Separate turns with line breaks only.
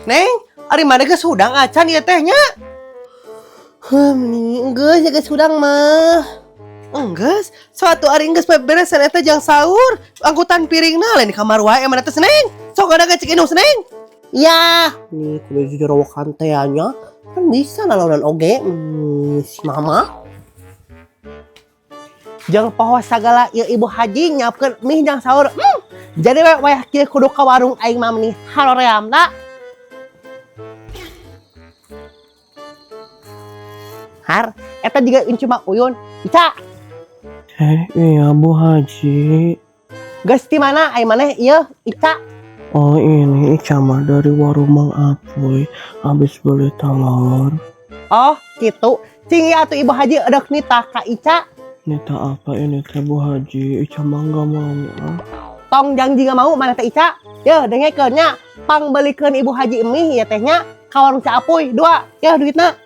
Neng, ari mana geus hudang acan ieu teh nya? Nih, geus ya geus hudang mah. Enggeus, suatu ari geus beberesan eta jang sahur, angkutan piringna lain di kamar wae mana teh Neng. Sok ada cek indung Neng. Ya, nih kudu jorowokan teh nya. Kan bisa nalonan oge, si mama. Jang poho sagala ieu Ibu Haji nyiapkeun mie jang sahur. Jadi we wayah kieu kudu ka warung aing mah meni haroream da. Har, eta juga incu mah Uyun. Ica,
Eh, iya Bu Haji.
Geus ti mana ai maneh ieu Ica?
Oh, ini Ica mah dari warung Mang Apuy. Habis beli telur.
Oh, gitu. Cing ieu atuh Ibu Haji edek nitah ka Ica.
Nita apa ini teh, Bu Haji? Ica mah nggak mau ah.
Tong janji nggak mau mana teh Ica. Yeuh, dengekeun nya. Pangbeulikeun Ibu Haji mie ieu teh nya ka warung Ca Apuy dua. Yeuh duitna.